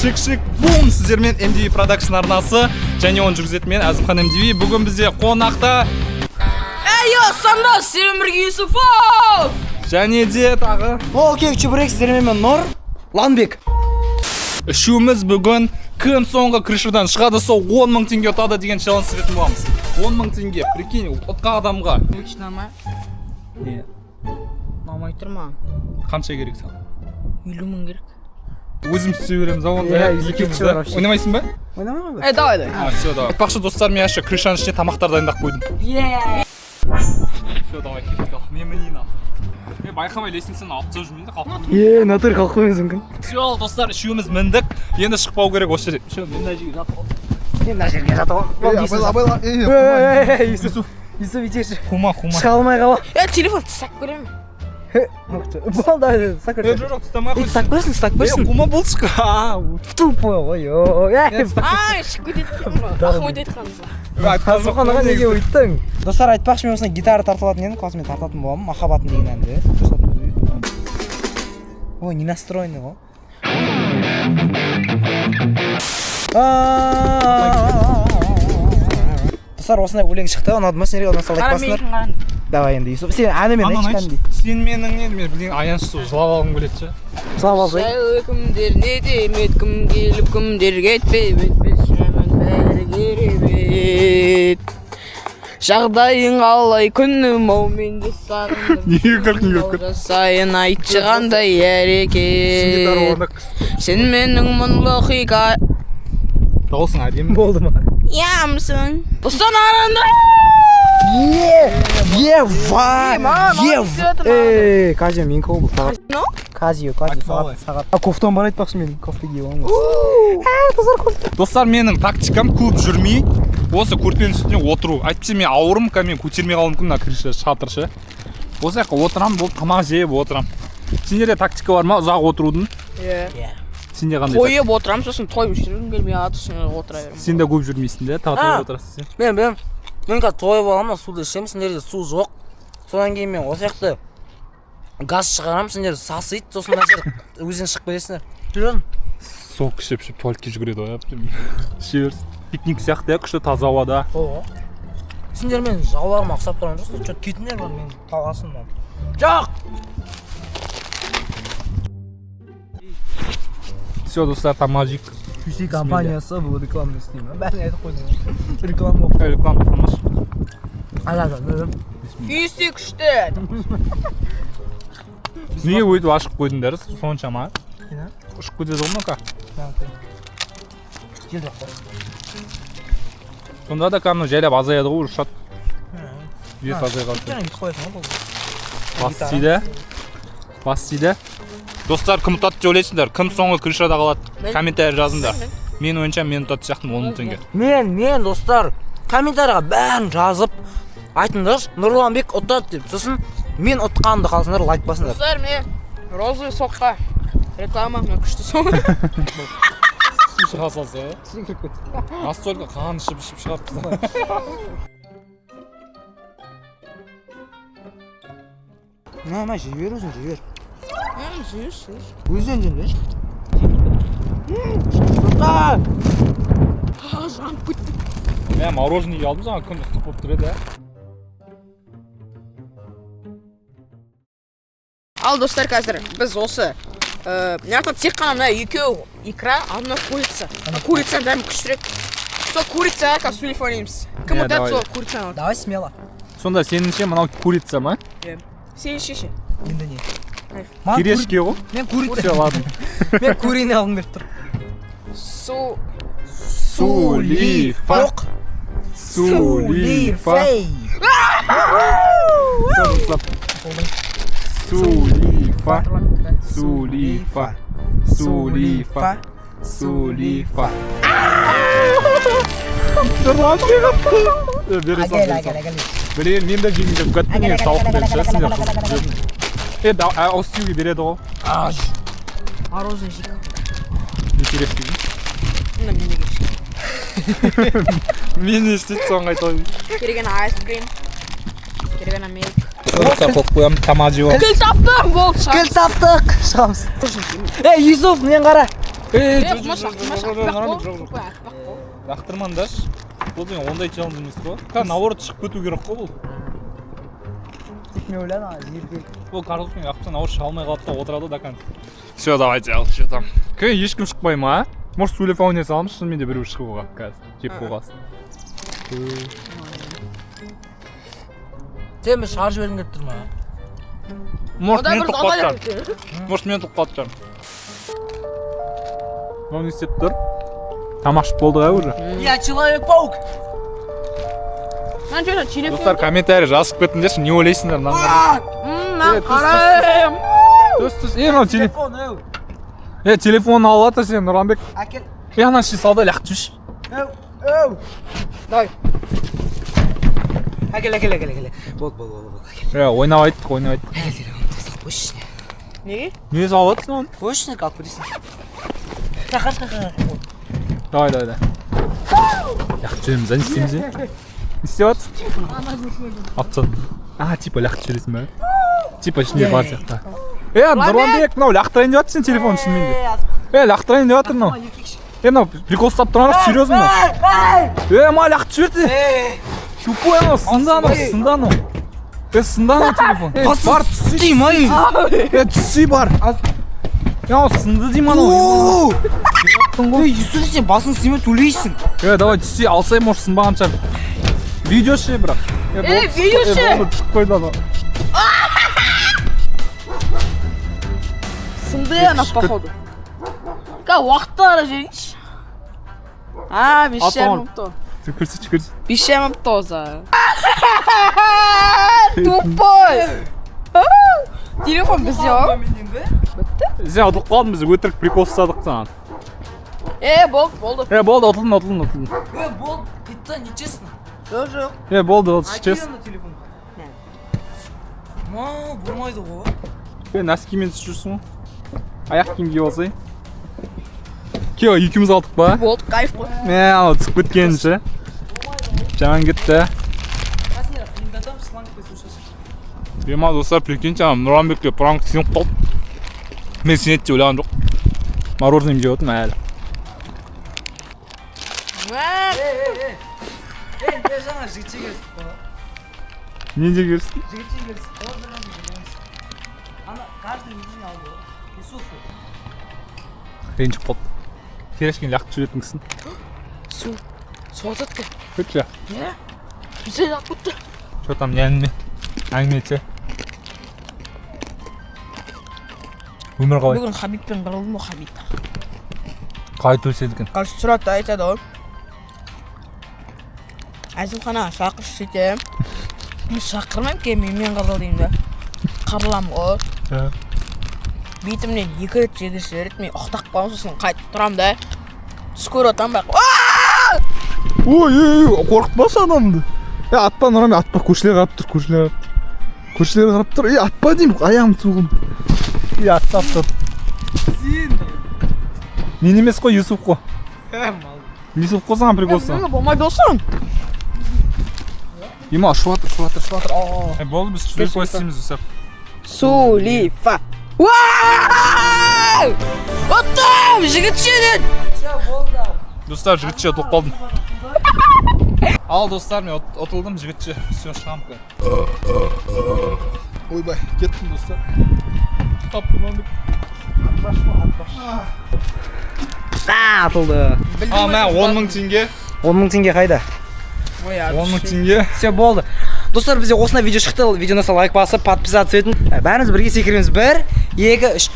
Шик шик бум, сіздермен MDV Production арнасы және оны жүргізетін мен, Әзімхан MDV. Бүгін бізде қонақта Эй, йо, сандал, сенімен бірге Юсуфов! Және де тағы Ол кек чебурек, сіздермен мен, Нұр Ланбек. Үшеуміз бүгін кім соңғы крышадан шығады, сол 10 мың теңге ұтады деген челлендж түсіретін боламыз. 10 мың теңге, прикинь, ұтқан адамға. Точно ма? Не? Ұнамай тұр маған. Қанша керек саған? 50 мың керек. Өзіміз түсе береміз ау онда. Иә, екеуміз кетші да. вообще. Ойнамайсың ба? Ойнамай Эй, давай, давай. А, все, давай. Айтпақшы, достар, мен вообще крышаның ішіне тамақтар дайындап қойдым. Все, давай, кеттік, ал. Мен мінейін, ал. Мен байқамай лестницаны алып тастап жүрмін де, қалып. Е, натур қалып қоюыңыз мүмкін. Все, ал, достар, үшеуміз міндік. Енді шықпау керек осы жерде. Все, мен мына жерге жатып алдым. Мен мына жерге жатып Абайла, абайла, ей. Юсуф, Юсуф, итерші. Қума, қума. Шыға алмай қала. Е, телефон тастап көремін. Болды, ұстап Е, көрсін. жоқ, жоқ, ұстамай ақ Ұстап көрсін, ұстап қойсын. көрсін. Е, қума болды. А, Тупой ғой, ой. Ай, шығып кетеді екен ғой. Ахмет айтқанымыз. Қазылхан аға, неге өйттің? Достар, айтпақшы, мен осындай гитара тартып алатын едім, қазір мен тартатын боламын. «Махаббатым» деген әнді. Дұрыстап үзбей. Ой, не настроенный ғой. Достар, осындай өлең шықты, ұнады ма сендерге? Ұнаса, лайк Қара, басыңдар. менікін қараңдар. Давай енді, Юсуф, сен әнімен Ананы айтшы айтшы. кәдімгідей. Сен менің не, мен білген аянышты жылап алғым келеді ше. Жылап алсай. Жайлы күндер не демет, кім келіп, кімдер кетпей, өтпес жаман бәрі керемет. Жағдайың қалай, күнім ау, мен де сағындым. Неге күлкің келіп кетті? Жасайын, айтшы, қандай әрекет? Сен менің мұңлы хикая. Дауысың әдемі. Болды ма? Ямсың. Достар, аранда. Е, е, ва, маған е, алып кетеді. Ей, Казио менікі ғой бұл сағат. No? Казио, Казио, Айтпа. сағат, сағат. А, кофтам бар айтпақшы, менің кофта киіп аламын. Ә, достар, кофта. Достар, менің тактикам көп жүрмей, осы көрпенің үстіне отыру. Әйтпесе мен ауырым, мен көтермей қалуым мүмкін мына крыша, шатыр ше. Осы жаққа отырамын, болып, тамақ жеп отырамын. Сендерде тактика бар ма ұзақ отырудың? Иә. Сенде қандай? Тойып отырамын, сосын тойып жүргім келмей қалады, сосын отыра беремін. Сен де көп жүрмейсің де, тағы А. тойып отырасың сен. Мен білемін, мен қазір тойып аламын да, суды ішемін, сендерде су жоқ. Содан кейін мен осы жақта газ шығарамын, сендер сасиды, сосын мына жер өзен шығып кетесіңдер. Серьезно. Сок ішіп ішіп туалетке жүгіреді ғой, иә. Іше берсін. Пикник сияқты, иә, күшті таза ауада. Сендер менің жауларыма ұқсап тұрған жоқсың, че кетіңдер бар, мен таласым мынау. Жоқ. Все, достар, тамақ жейік. QC компаниясы бұл реклама істеймін. Бәрін айтып қойдың ғой. Реклама болып. Реклама жасамашы. Ала, ала. Үйсі күшті. Неге өйтіп ашып қойдыңдар соншама? Нені? Ұшып кетеді ғой мынака. Жел жоқ қой. Сонда да кәдімгі жайлап азаяды ғой, ұшады. Вес азайған сайын. Жаңа бүйтіп қоясың ғой, болды. Бас тиді. Бас тиді. Достар, кім ұтады деп ойлайсыңдар? Кім соңғы крышада қалады? Мен. Комментарий жазыңдар. Мен ойымша, мен ұтатын сияқтымын, 10 мың теңге. Мен, достар, комментарийға бәрін жазып айтыңдаршы, Нұрланбек ұтады деп. Сосын мен ұтқанымды қалсаңдар, лайк басыңдар. Достар, міне розовый сокқа реклама, мына күшті сок. Шыға салса, настолько қан ішіп ішіп шығарыпты. Мә, мә, жей бер өзің, жей бер. Жейші. Өзінен жеңдеші. Достар! Жанып кетті. Мен мороженое алдым жаңа, күн ыстық болып тұр еді. Ал, достар, қазір біз осы мына жақта тек қана мына екеу икра, ал мына курица. Мына курица дәмі күштірек. Сол курицаға қазір сөйлеп ойнаймыз. Кім Иә, ұтады, давай. сол курицаны алады. Давай смело. Сонда сеніңше мынау курица ма? Сеніңше ше? Енді не? Кайф. Маған Кирешке ғой. Мен курица. Все, ладно. Мен куриный алғым келіп тұр. Су. Сулифа. Жоқ. Сулифа. Стоп, стоп. Сулифа. Сулифа. Сулифа. Сулифа. Нұрланбек атты. Бере сал, Әкел, бере әкел, сал. әкел. Блин, мен де жегім келіп кетті негізі тауықпен ше, сендер қызық жедің. Е, ауыз тиюге береді ғой. Мороженое жейік. Не керек деймін. Мына менде керек. Мен не істейді, соны айта алмаймын. Керек ана айскрим. Керек ана милк. Достар, қойып қоямын, тамақ жеп аламын. Кіл таптым, болды, шығамыз. Кіл таптық, шығамыз. Ей, Юсуф, мен қара. Ей, Е, жоқ, құмаш, жоқ, лақтырма, жоқ, жоқ, аппақ жоқ, қой, жоқ, жоқ. тупой, аппақ қой. Лақтырмаңдаршы. Бұл деген ондай челлендж емес қой. Қазір наоборот шығып кету керек қой бұл. Тек мен ойладым, ана жерге. Бұл картошканы лақтырса наоборот шыға алмай қалады да отырады до конца. Все, давайте, ал, что там. Кім, ешкім шықпай ма? а? Может, сөйлеп ойнай саламыз, шынымен де біреу шығуға қазір. Жеп болғасын. Сен бір шығарып жібергің келіп тұр ма? Может, Ода мен бір ұтылып ода қалатын бір. шығармын. Может, мен ұтылып қалатын шығармын. Мынау не істеп тұр? Тамақ ішіп болды ғой уже. Я Человек-паук. Мына жерде телефон. Достар, комментарий жазып кетіңдерші, не ойлайсыңдар мынаны? Мына қараймын. Түс, түс. Е, мынау телефон. Телефон, өу. Е, телефонын алып жатыр сен, Нұрланбек. Әкел. Е, ана ішіне сал да лақтырып жіберші. Өу, өу. Давай. Әкел, әкел, әкел, әкел. Болды, болды, болды, болды. Әкел. Е, ойнап айттық, ойнап айттық. Әкел телефонды салып қойшы ішіне. Неге? Не салып жатырсың оны? Қойшы ішіне, алып кетесің. Қаш, қаш, қаш. Давай, давай, давай. Лақтырып жібереміз, а не істейміз, е? Не істеп жатырсың? Алып тастадым. А, типа лақтырып жібересің ба? Типа ішінде бар сияқты. Е, Нұрланбек, мынау лақтырайын деп жатыр сен телефон шынымен де. Е, лақтырайын деп жатыр мынау. Е, мынау прикол ұстап тұрған жоқ, серьезно мынау. Е, маған лақтырып жіберді. Тупой анау, сынды анау, сынды анау. Е, сынды анау телефон. Е, бар, түсей. Е, түсей бар. Е, анау сынды деймін анау. Ей, Юсуф, сен басың сүйме төлейсің. Е, давай түсей, алсай, может, сынбаған шығар. Видео ше, бірақ. Е, Е, болды, видео е, ше. болды, түсіп қойды анау. Сынды ана походу. Ка уақытты ара жіберейінші. А, 5,5 болыпты. Сен көрсетші, көрсет. 5,5 болыпты осы. Тупой. Телефон бізде ғой. Сен ұтылып қалдың, біз өтірік прикол ұстадық саған. Е, болды, болды. Е, болды, ұтылдың, ұтылдың, ұтылдың. Е, болды, это нечестно. Жоқ, жоқ. Е, болды, болды, честно. Ма, болмайды ғой. Е, носкимен түсіп жүрсің ғой. Аяқ киім киіп алсай. Кео, екеуміз алдық па? Болды, кайф қой. Мә, анау түсіп кеткен ше. Жаман кетті. Ема, достар, прикиньте, ана Нұрланбекке пранк сеніп қалды. Мен сенеді деп ойлаған жоқ. Мороженое жеп отырмын әлі. Мә, Ей, ей, жаңа жігітше келістік қой. Не де келістің? Жігітше келістік қой, бір біріміз. Ана, каждый өзіне алды ғой. Юсуф. Ренжіп қалды. Терешкені лақтырып жіберетін кісің. Су. Су атады екен. Кетші. Не? Бізде алып кетті. Че там, не әңгіме? Әңгіме етсе. Өмір қалай? Бүгін Хабибпен қырылдым ғой, Хабиб. Қалай төседі екен? Короче, сұрады да айтады ғой. Әзімханаға шақыршы сөйтемін. Мен шақырмаймын, кейін менімен қырыл деймін да. Қырыламын ғой. Бетімнен 2 рет жегізіп жібереді, мен ұйықтап қаламын, сосын қайтып тұрамын да. Түс көріп отырамын бірақ. Ой, ой, ой, қорқытпашы адамды. Е, атпа, Нұрами, атпа, көршілер қарап тұр, көршілер қарап тұр. Көршілер қарап тұр. Е, атпа деймін, аяғым суғым. Е, атты, атты. Сен. Мен емес қой, Юсуф қой. Юсуф қой саған прикол ұстаған. Неге болмайды болсын? Ема, ұшып жатыр, ұшып жатыр, ұшып жатыр. Е, болды, біз сулифа істейміз, достар. Сулифа. Уау! Ұттым, жігітше. Достар, жігітше ұтылып қалдым. Ал, достар, мен ұтылдым, жігітше. Все, шығамын қазір. Ойбай, кеттім, достар. Ұстап тұрмын. Атылды. А, мә, 10 мың теңге. 10 мың теңге қайда? 10 мың теңге. Все, болды. Достар, бізде осындай видео шықты. Видеоны лайк басып, подписаться етін. Бәріміз бірге секіреміз. 1, 2, 3.